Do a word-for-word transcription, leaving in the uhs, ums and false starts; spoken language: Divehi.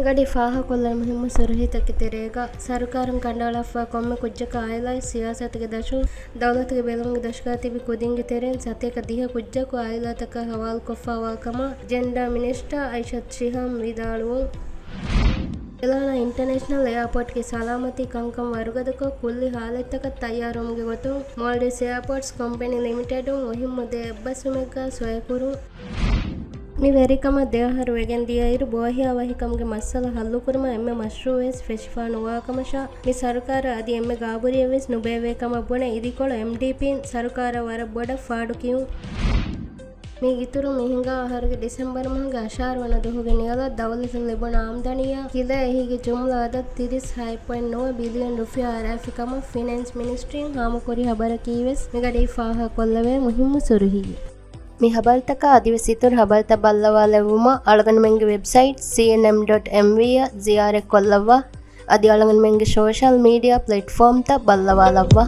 ގަޑި ފާހަގަކޮށްލަން މުހިއްމު ސުރުހީތަކެއް ތެރޭގަ، ސަރުކާރުން ކަނޑައަޅާފަ ކޮންމެ ކުއްޖަކަށް އާއިލާއި ސިޔާސަތުގެ ދަށުން ދައުލަތުގެ ބެލުމުގެ ދަށުގަ ތިބި ކުދިންގެ ތެރެއިން ސަތޭކަ ދިހަ ކުއްޖަކު އާއިލާތަކަށް ހަވާލުކޮށްފަ ވާ ކަމަށް ޖެންޑާ މިނިސްޓާ އައިޝަތު ޝިހާމް ވިދާޅުވުން. އެލާނާ އިންޓަނޭޝަނަލް އެއާޕޯޓްގެ ސަލާމަތީ ކަންކަން ވަރުގަދަކޮށް، ކުއްލި ހާލަތްތަކަށް ތައްޔާރުވުމުގެ ގޮތުން، މޯލްޑިވްސް އެއާޕޯޓްސް ކޮމްޕެނީ ލިމިޓެޑުން މުހިއްމު ދެ އެއްބަސްވުމެއްގަ ސޮއެކުރުން. މި ވެރިކަމަށް ދެއަހަރު ވެގެން ދިޔައިރު، ބޯހިޔާވަހި ކަމުގެ މައްސަލަ ހައްލުކުރުމަށް އެންމެ މަޝްރޫއުވެސް ފެށިފަ ނުވާކަމަށާ، މި ސަރުކާރަށް އަދި އެންމެ ގާބުރިއެއްވެސް ނުބޭއްވޭ ކަމަށް ބުނެ، އިދިކޮޅު އެމްޑީޕީން ސަރުކާރަށް ވަރަށް ބޮޑަށް ފާޑު ކިޔުން. މީގެ އިތުރުން މި ހިނގާ އަހަރުގެ ޑިސެމްބަރު މަހުގެ އަށާރަ ވަނަ ދުވަހުގެ ނިޔަލަށް ދައުލަތުން ލިބުނު އާމްދަނީއާ ހިލަ އެހީގެ ޖުމްލަ އަދަދު ތިރީސް ހަތް ޕޮއިންޓް ނުވަ ބިލިއަން ރުފިޔާ އަރާފި ކަމަށް ފިނޭންސް މިނިސްޓްރީން ހާމަކުރި ހަބަރަކީވެސް މިގަޑީ ފާހަގަކޮށްލެވޭ މުހިއްމު ސުރުހީއެއް. މި ހަބަރުތަކާ އަދިވެސް އިތުރު ހަބަރުތައް ބައްލަވާލެއްވުމަށް އަޅުގަނޑުމެންގެ ވެބްސައިޓް ސީއެންއެމް ޑޮޓް އެމްވީ އަށް ޒިޔާރަތްކޮށްލައްވާ. އަދި އަޅުގަނޑުމެންގެ ސޯޝަލް މީޑިއާ ޕްލެޓްފޯމްތައް ބައްލަވާލައްވާ.